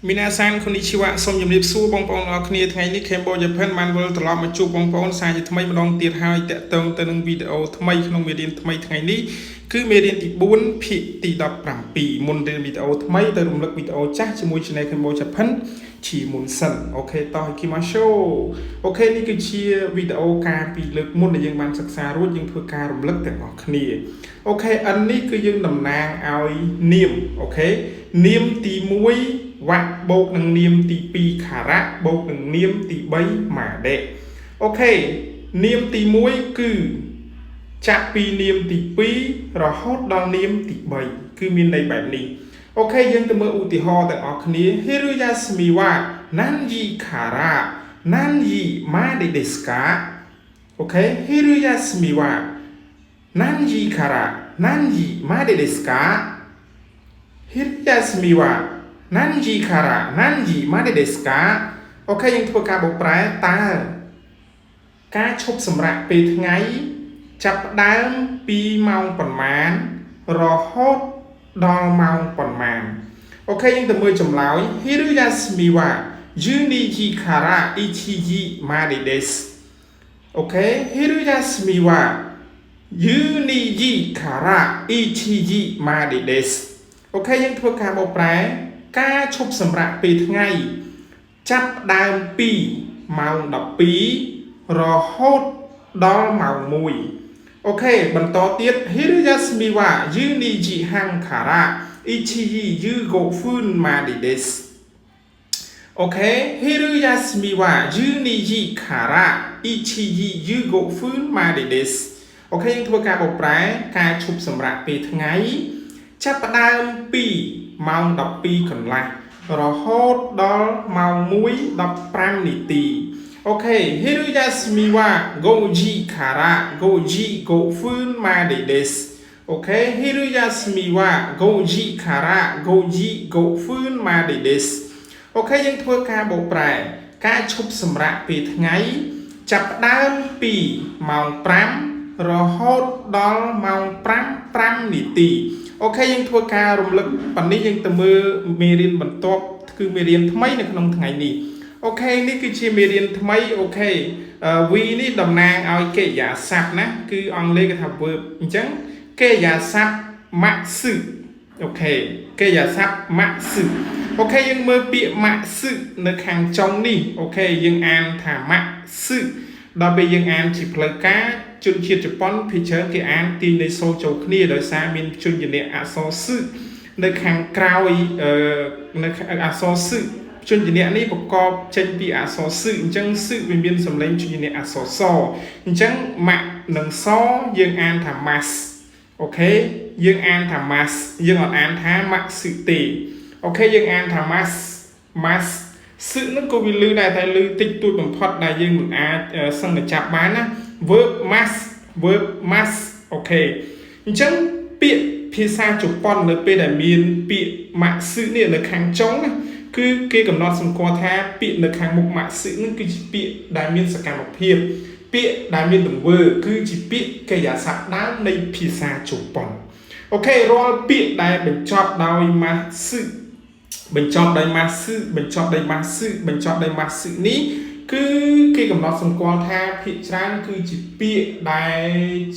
មីនាសានこんにちはសូមជម្រាបសួរបងប្អូនអរគ្នាថ្ងៃនេះ Cambodia Japan បានវិលត្រឡប់មកជួបបងប្អូនសាជាថ្មីម្ដងទៀតហើយតាក់ទងទៅនឹងវីដេអូថ្មីក្នុងមេរៀនថ្មីថ្ងៃនេះគឺមេរៀនទី4ភាគទី17មុនរៀនវីដេអូថ្មីទៅរំលឹកវីដេអូចាស់ជាមួយ Channel Cambodia Japan ជាមុនសិន OK តោះ行きましょう OK នេះគឺជាវីដេអូកាលពីលើកមុនដែលយើងបានសិក្សារួចយើងធ្វើការរំលឹកទាំងអស់គ្នា OK N នេះគឺយើងតំណាងឲ្យនាម OK នាមទី1វៈបូកនឹងនាមទី2ខារៈបូកនឹងនាមទី3ម៉ាដេ OK នាមទី1គឺចាក់ពីនាមទី2រហូតដល់នាមទី3គឺមានន័យបែបនេះ OK យើងទៅមើលឧទាហរណ៍ទាំងអស់គ្នា昼休みは何時から何時までですか OK 昼休みは何時から何時までですか昼休みは何時から何時までですか OK យើងធ្វើការបកប្រែតើការឈប់សម្រាកពេលថ្ងៃចាប់ផ្ដើមពីម៉ោងប៉ុន្មានរហូតដល់ម៉ោងប៉ុន្មាន OK យើងទៅមើលចម្លើយ昼休みは12時から1時までです OK 昼休みは12時から1時までです OK យើងធ្វើការបកប្រែការឈប់សម្រាកពេលថ្ងៃចាប់ផ្ដើមពីម៉ោង12រហូតដល់ម៉ោង1 OK បន្តទៀត昼休みは12時半から1時15分までです OK 昼休みは12時から1時15分までです OK យើងធ្វើការបកប្រែការឈប់សម្រាកពេលថ្ងៃចាប់ផ្ដើមពីម៉ោង12កន្លះរហូតដល់ម៉ោង1:15នាទី OK 昼休みは5時から5時5分までです OK 昼休みは5時から5時5分までです OK យើងធ្វើការបកប្រែការឈប់សម្រាកពេលថ្ងៃចាប់ផ្ដើមពីម៉ោង5រហូតដល់ម៉ោង5 5នាទី OK យើងធ្វើការរំលឹកប៉ុណ្នេះយើងទៅមើលមេរៀនបន្ទាប់គឺមេរៀនថ្មីនៅក្នុងថ្ងៃនេះ OK នេះគឺជាមេរៀនថ្មី OK V នេះតំណាងឲ្យកិរិយាសព្ទណាគឺអង់គ្លេសគេថា verb អញ្ចឹងកិរិយាសព្ទます OK កិរិយាសព្ទます OK យើងមើលពាក្យますនៅខាងចុងនេះ OK យើងអានថាますដល់ពេលយើងអានជាផ្លូវការជនជាតិជប៉ុនភាគច្រើនគេអានទាញនៃសូរចូលគ្នាដោយសារមានព្យញ្ជនៈអក្សរសឹនៅខាងក្រោយអឺនៅអក្សរសឹព្យញ្ជនៈនេះប្រកបចេញពីអក្សរសឹអញ្ចឹងសឹវាមានសម្លេងព្យញ្ជនៈអក្សរសអញ្ចឹងម៉ាក់និងសយើងអានថា ます OK យើងអានថា ますយើងអត់អានថាម៉ាក់សឹទេ OK យើងអានថា ますますសឹនឹងក៏វាលឺដែរតែលឺតិចតួចបំផុតដែលយើងមិនអាចសឹងតែចាប់បានណា verb ます verb ます OK អញ្ចឹងពាក្យភាសាជប៉ុននៅពេលដែលមានពាក្យますនេះនៅខាងចុងណាគឺគេកំណត់សម្គាល់ថាពាក្យនៅខាងមុខますនឹងគឺជាពាក្យដែលមានសកម្មភាពពាក្យដែលមានទង្វើគឺជាពាក្យកិរិយាសព្ទដើមនៃភាសាជប៉ុន OK រាល់ពាក្យដែលបញ្ចប់ដោយますបញ្ចប់ដោយますបញ្ចប់ដោយますបញ្ចប់ដោយますនេះគឺគេកំណត់សម្គាល់ថាភាគច្រើនគឺជាពាក្យដែល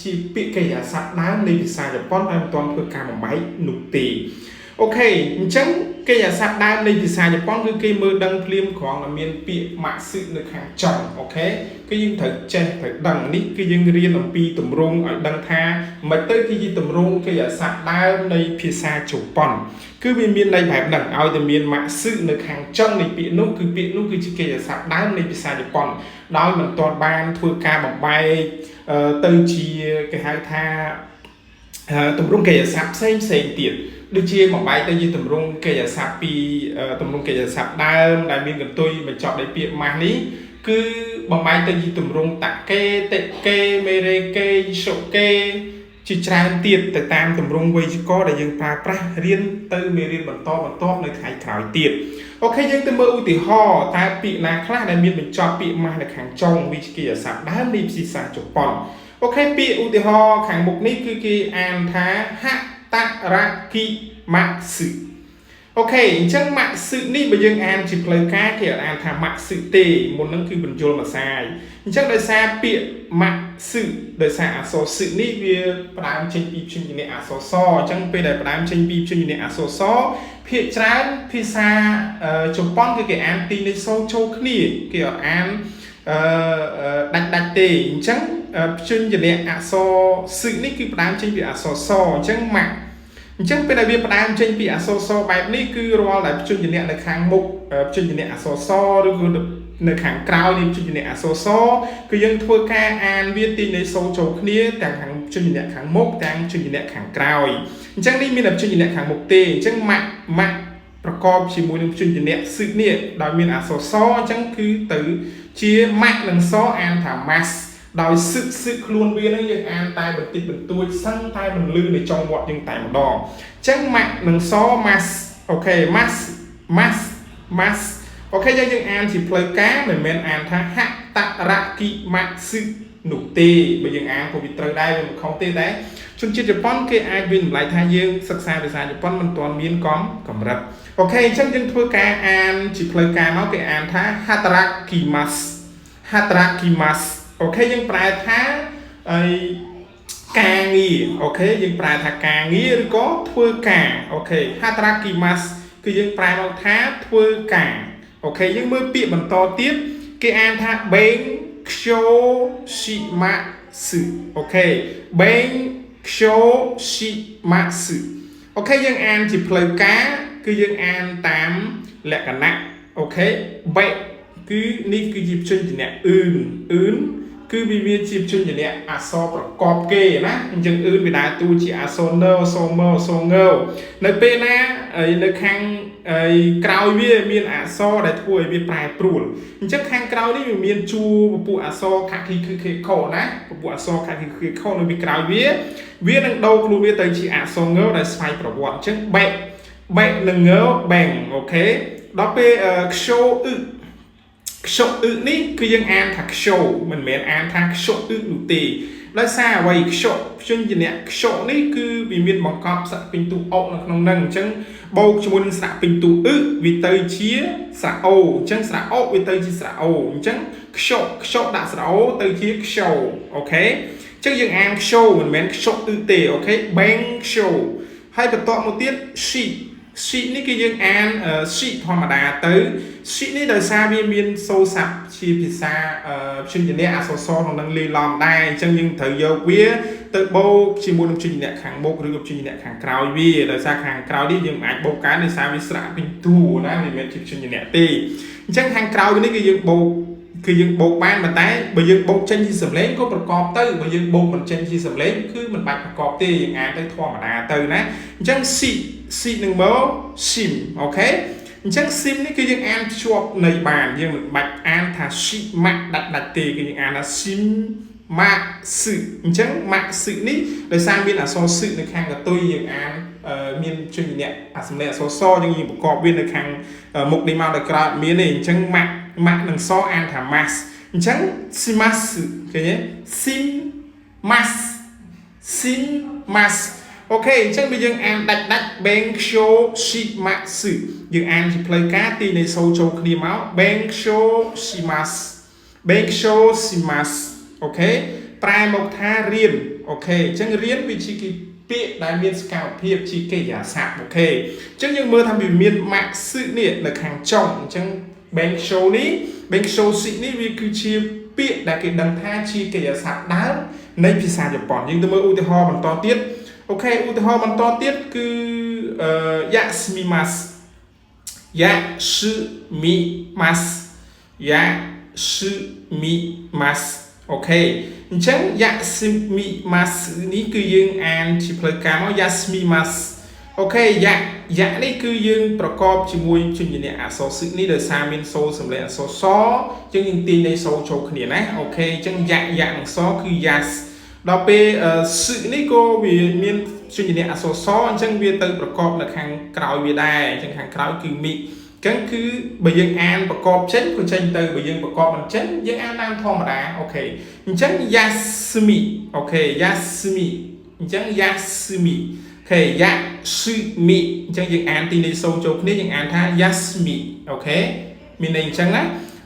ជាពាក្យកិរិយាសព្ទដើមនៃភាសាជប៉ុនដែលមិនទាន់ធ្វើការបំបែកនោះទេ OK អញ្ចឹងកិរិយាសព្ទដើមនៃភាសាជប៉ុនគឺគេមើលដឹងភ្លាមគ្រាន់តែមានពាក្យますនៅខាងចុង OK គឺយើងត្រូវចេះត្រូវដឹងនេះគឺយើងរៀនអំពីទម្រង់ឲ្យដឹងថាមិនទៅគឺជាទម្រង់កិរិយាសព្ទដើមនៃភាសាជប៉ុនគឺវាមានន័យបែបហ្នឹងឲ្យតែមានますនៅខាងចុងនៃពាក្យនោះគឺពាក្យនោះគឺជាកិរិយាសព្ទដើមនៃភាសាជប៉ុនដោយមិនទាន់បានធ្វើការបំបែកទៅជាគេហៅថាទម្រង់កិរិយាសព្ទផ្សេងផ្សេងទៀតដូចជាបំបែកទៅជាទម្រង់កិរិយាសព្ទពីទម្រង់កិរិយាសព្ទដើមដែលមានកន្ទុយបញ្ចប់ដោយពាក្យម៉ាស់នេះគឺបំបែកទៅជាទម្រង់តកេតិកេមេរេកេសុកេជាច្រើនទៀតទៅតាមទម្រង់វេយ្យាករណ៍ដែលយើងប្រើប្រាស់រៀនទៅមេរៀនបន្តបន្ទាប់នៅថ្ងៃក្រោយទៀត OK យើងទៅមើលឧទាហរណ៍តើពាក្យណាខ្លះដែលមានបញ្ចប់ពាក្យម៉ាស់នៅខាងចុងវាជាកិរិយាសព្ទដើមនៃភាសាជប៉ុន OK ពាក្យឧទាហរណ៍ខាងមុខនេះគឺគេអានថា働きます Okay អញ្ចឹងម៉ាក់សឹកនេះបើយើងអានជាផ្លូវការគេអត់អានថាម៉ាក់សឹកទេមុនហ្នឹងគឺបញ្យលមួយសាយអញ្ចឹងដោយសារពាក្យម៉ាក់សឹកដោយសារអក្សរសឹកនេះវាផ្ដើមចេញពីព្យញ្ជនៈអក្សរសអញ្ចឹងពេលដែលផ្ដើមចេញពីព្យញ្ជនៈអក្សរសភាគច្រើនភាសាជប៉ុនគឺគេអានទីនៃសូរចូលគ្នាគេអត់អានអឺដាច់ដាច់ទេអញ្ចឹងព្យញ្ជនៈអក្សរសឹកនេះគឺផ្ដើមចេញពីអក្សរសអញ្ចឹងម៉ាក់អញ្ចឹងពេលដែលវាផ្ដើមចេញពីអក្សរសបែបនេះគឺរាល់ដែលព្យញ្ជនៈនៅខាងមុខព្យញ្ជនៈអក្សរសឬក៏នៅខាងក្រោយនៃព្យញ្ជនៈអក្សរសគឺយើងធ្វើការអានវាទីនៃសូរចូលគ្នាទាំងខាងព្យញ្ជនៈខាងមុខទាំងព្យញ្ជនៈខាងក្រោយអញ្ចឹងនេះមានតែព្យញ្ជនៈខាងមុខទេអញ្ចឹងម៉ាក់ម៉ាក់ប្រកបជាមួយនឹងព្យញ្ជនៈសឹកនេះដោយមានអក្សរសអញ្ចឹងគឺទៅជាម៉ាក់និងសអានថាម៉ាស់ដោយសឹកសឹកខ្លួនវានឹងយើងអានតែបន្តិចបន្តួចសឹងតែមិនលឺនៅចុងមាត់យើងតែម្ដងអញ្ចឹងម៉ាក់និងសម៉ាស់ okay ម៉ាស់ម៉ាស់ម៉ាស់ okay យើងយើងអានជាផ្លូវការមិនមែនអានថាហតរគិម៉ាសឹនោះទេបើយើងអានក៏វាត្រូវដែរវាមិនខុសទេតែជនជាតិជប៉ុនគេអាចវិនិច្ឆ័យថាយើងសិក្សាភាសាជប៉ុនមិនទាន់មានកំកម្រិត okay អញ្ចឹងយើងធ្វើការអានជាផ្លូវការមកគេអានថាហតរគិម៉ាស់ហតរគិម៉ាស់ okay យើងប្រែថាអីការងារ okay យើងប្រែថាការងារឬក៏ធ្វើការ okay ហតរគិម៉ាស់គឺយើងប្រែមកថាធ្វើការ okay យើងមើលពាក្យបន្តទៀតគេអានថាបេងខ្យូស៊ីម៉ាស៊ឺ okay បេងខ្យូស៊ីម៉ាស៊ឺ okay យើងអានជាផ្លូវការគឺយើងអានតាមលក្ខណៈ okay បេគឺនេះគឺជាព្យញ្ជនៈអឿនអឿនគឺវាវាជាព្យញ្ជនៈអក្សរប្រកបគេណាអញ្ចឹងអឿនវាដើរតួជាអក្សរនអក្សរមអក្សរងនៅពេលណានៅខាងហើយក្រោយវាមានអក្សរដែលធ្វើឲ្យវាប្រែប្រួលអញ្ចឹងខាងក្រោយនេះវាមានជួរពពួកអក្សរខខខខខណាពពួកអក្សរខខខខនៅពីក្រោយវាវានឹងដូរខ្លួនវាទៅជាអក្សរងដែលស្វ័យប្រវត្តិអញ្ចឹងបែកបែកនឹងងបែង okay ដល់ពេលខ្ជោអ៊ឹខ្ជុអ៊ឹនេះគឺយើងអានថាខ្ជោមិនមែនអានថាខ្ជុអ៊ឹនោះទេដោយសារអ្វីខ្ជុព្យញ្ជនៈខ្ជុនេះគឺវាមានបង្កប់សត្វពេញទូអុកនៅក្នុងនឹងអញ្ចឹងបូកជាមួយនឹងស្រៈពេញទូអ៊ឹវាទៅជាស្រៈអូអញ្ចឹងស្រៈអូវាទៅជាស្រៈអូអញ្ចឹងខ្ជុខ្ជុដាក់ស្រៈអូទៅជាខ្ជោ okay អញ្ចឹងយើងអានខ្ជោមិនមែនខ្ជុអ៊ឹទេ okay បែងខ្ជោហើយបន្ទាប់មកទៀតស៊ីស៊ីនេះគឺយើងអានស៊ីធម្មតាទៅស៊ីនេះដោយសារវាមានសូរស័ព្ទជាភាសាព្យញ្ជនៈអក្សរសក្នុងនឹងលាយឡំដែរអញ្ចឹងយើងត្រូវយកវាទៅបូកជាមួយនឹងព្យញ្ជនៈខាងមុខឬក៏ព្យញ្ជនៈខាងក្រោយវាដោយសារខាងក្រោយនេះយើងមិនអាចបូកកើតដោយសារវាស្រៈពេញតួណាវាមិនមែនជាព្យញ្ជនៈទេអញ្ចឹងខាងក្រោយនេះគឺយើងបូកគឺយើងបូកបានប៉ុន្តែបើយើងបូកចេញជាសំឡេងក៏ប្រកបទៅបើយើងបូកមិនចេញជាសំឡេងគឺមិនបាច់ប្រកបទេយើងអានទៅធម្មតាទៅណាអញ្ចឹងស៊ីស៊ីនឹងមកស៊ីម okay អញ្ចឹងស៊ីមនេះគឺយើងអានភ្ជាប់នៃបានយើងមិនបាច់អានថាស៊ីម៉ាក់ដាច់ដាច់ទេគឺយើងអានថាស៊ីមម៉ាក់ស៊ឺអញ្ចឹងម៉ាក់ស៊ឺនេះដោយសារមានអក្សរស៊ឺនៅខាងកតុយយើងអានមានជនញ្ញៈអសំលេងអក្សរសយើងយើងប្រកបវានៅខាងមុខនេះមកដល់ក្រោយមានទេអញ្ចឹងម៉ាក់ម៉ាក់និងសអានថាម៉ាស់អញ្ចឹងស៊ីម៉ាស់ឃើញទេស៊ីម៉ាស់ស៊ីម៉ាស់ okay អញ្ចឹងបើយើងអានដាច់ដាច់បេងខ្យូស៊ីម៉ាស៊ឺយើងអានជាផ្លូវការទីនៃសូចូលគ្នាមកបេងខ្យូស៊ីម៉ាស់បេងខ្យូស៊ីម៉ាស់ okay ប្រែមកថារៀន okay អញ្ចឹងរៀនវាជាគេពាក្យដែលមានសកម្មភាពជាកិរិយាសព្ទ okay អញ្ចឹងយើងមើលថាវាមានម៉ាក់ស៊ឺនេះនៅខាងចុងអញ្ចឹង bank show នេះ bank show ស៊ីនេះវាគឺជាពាក្យដែលគេដឹងថាជាកិរិយាសព្ទដើមនៃភាសាជប៉ុនយើងទៅមើលឧទាហរណ៍បន្តទៀត okay ឧទាហរណ៍បន្តទៀតគឺយ៉ាស្មីម៉ាស់យ៉ាស្មីម៉ាស់យ៉ាស្មីម៉ាស់ okay អញ្ចឹងយ៉ាស្មីម៉ាស់នេះគឺយើងអានជាផ្លូវការមកយ៉ាស្មីម៉ាស់ okay យ៉ាយ៉ានេះគឺយើងប្រកបជាមួយជំនាញអក្សរសឹកនេះដោយសារមានសូរសំឡេងអក្សរសអញ្ចឹងយើងទាញនៃសូរចូលគ្នាណា okay អញ្ចឹងយ៉ាយ៉ានិងសគឺយ៉ាសដល់ពេលសឹកនេះក៏វាមានជំនាញអក្សរសអញ្ចឹងវាទៅប្រកបនៅខាងក្រោយវាដែរអញ្ចឹងខាងក្រោយគឺមីអញ្ចឹងគឺបើយើងអានប្រកបចេញក៏ចេញទៅបើយើងប្រកបមិនចេញយើងអានតាមធម្មតា okay អញ្ចឹងយ៉ាស្មី okay យ៉ាស្មីអញ្ចឹងយ៉ាស្មី ខេយ៉ាស៊ឺមីអញ្ចឹងយើងអានទីនៃសូរចូលគ្នាយើងអានថា yasmi OK មានន័យអញ្ចឹងណា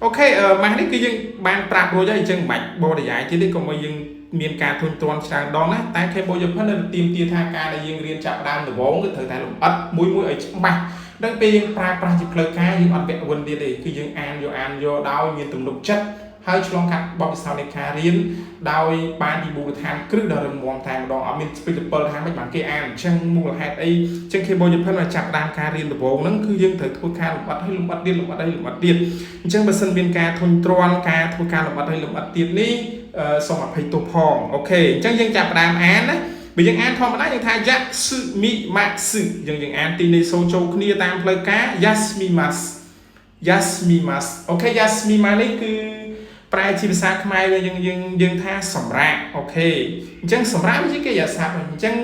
OK ម៉ាស់នេះគឺយើងបានប្រាប់រួចហើយអញ្ចឹងមិនបាច់បរិយាយទៀតទេកុំឲ្យយើងមានការធុញទ្រាន់ច្រើនដងណាតែ Kebo Japan នៅទីមទាថាការដែលយើងរៀនចាប់ដើមដំបូងគឺត្រូវតែលម្អិតមួយមួយឲ្យច្បាស់ដល់ពេលយើងប្រើប្រាស់ជាផ្លូវការយើងអត់វក់វិនទៀតទេគឺយើងអានយកអានយកដោយមានទំនុកចិត្តហើយឆ្លងកាត់បទពិសោធន៍នៃការរៀនដោយបានពីមូលដ្ឋានគ្រឹះដ៏រឹងមាំតែម្ដងអត់មានស្ពេចលថាម៉េចបានគេអានអញ្ចឹងមូលហេតុអីអញ្ចឹង Kebo Japan មកចាប់ដើមការរៀនដំបូងហ្នឹងគឺយើងត្រូវធ្វើការលម្អិតហើយលម្អិតទៀតលម្អិតហើយលម្អិតទៀតអញ្ចឹងបើសិនមានការធុញទ្រាន់ការធ្វើការលម្អិតហើយលម្អិតទៀតនេះសូមអភ័យទោសផង OK អញ្ចឹងយើងចាប់ផ្ដើមអានណាបើយើងអានធម្មតាយើងថាយ៉ាស៊ឺមីម៉ាស៊ឺយើងយើងអានទីនៃសូរចូលគ្នាតាមផ្លូវការ 休みます 休みます OK 休みます នេះគឺប្រែជាភាសាខ្មែរវិញយើងយើងយើងថាសម្រាក OK អញ្ចឹងសម្រាកវាជាកិរិយាសព្ទអញ្ចឹង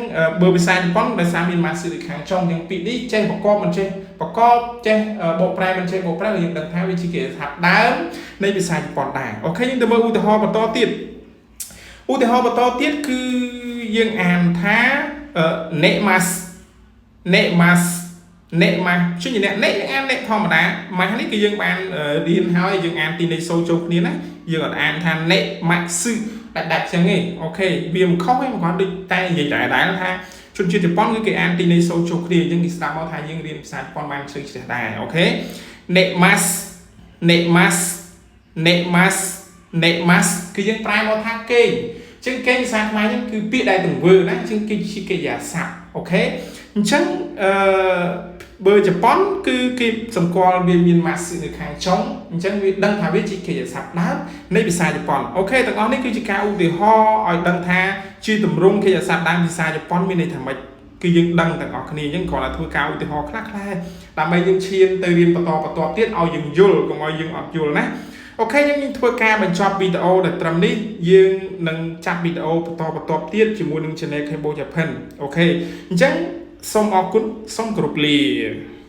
បើភាសាជប៉ុនដោយសារមាន ます នៅខាងចុងយើងពាក្យនេះចេះប្រកបមិនចេះប្រកបចេះបកប្រែមិនចេះបកប្រែយើងដឹងថាវាជាកិរិយាសព្ទដើមនៃភាសាជប៉ុនដែរ OK យើងទៅមើលឧទាហរណ៍បន្តទៀតឧទាហរណ៍បន្តទៀតគឺយើងអានថា 寝ます 寝ます 寝ます ជាអ្នកនេយើងអាននេធម្មតាម៉ាស់នេះគឺយើងបានរៀនហើយយើងអានទីនៃសូរចូលគ្នាណាយើងអត់អានថានេម៉ាក់ស៊ឺដាច់ដាច់ចឹងទេ OK វាមិនខុសទេមិនគាត់ដូចតែនិយាយដែរដែរថាជនជាតិជប៉ុនគឺគេអានទីនៃសូរចូលគ្នាយើងគេស្ដាប់មកថាយើងរៀនភាសាជប៉ុនបានជ្រៅជ្រះដែរ OK 寝ます 寝ます 寝ます 寝ます គឺយើងប្រែមកថាគេងចឹងគេងភាសាខ្មែរហ្នឹងគឺពាក្យដែលទង្វើណាចឹងគេជាកិរិយាសព្ទ OK អញ្ចឹងអឺបើជប៉ុនគឺគេសម្គាល់វាមាន ます នៅខាងចុងអញ្ចឹងវាដឹងថាវាជាកិរិយាសព្ទដើមនៃភាសាជប៉ុន OK ទាំងអស់នេះគឺជាការឧទាហរណ៍ឲ្យដឹងថាជាទម្រង់កិរិយាសព្ទដើមភាសាជប៉ុនមានន័យថាម៉េចគឺយើងដឹងទាំងអស់គ្នាអញ្ចឹងគ្រាន់តែធ្វើការឧទាហរណ៍ខ្លះខ្លះដើម្បីយើងឈានទៅរៀនបន្តបន្ទាប់ទៀតឲ្យយើងយល់កុំឲ្យយើងអត់យល់ណា OK យើងនឹងធ្វើការបញ្ចប់វីដេអូដែលត្រឹមនេះយើងនឹងចាប់វីដេអូបន្តបន្ទាប់ទៀតជាមួយនឹង Channel Cable Japan OK អញ្ចឹងសូមអរគុណសូមគោរពលា។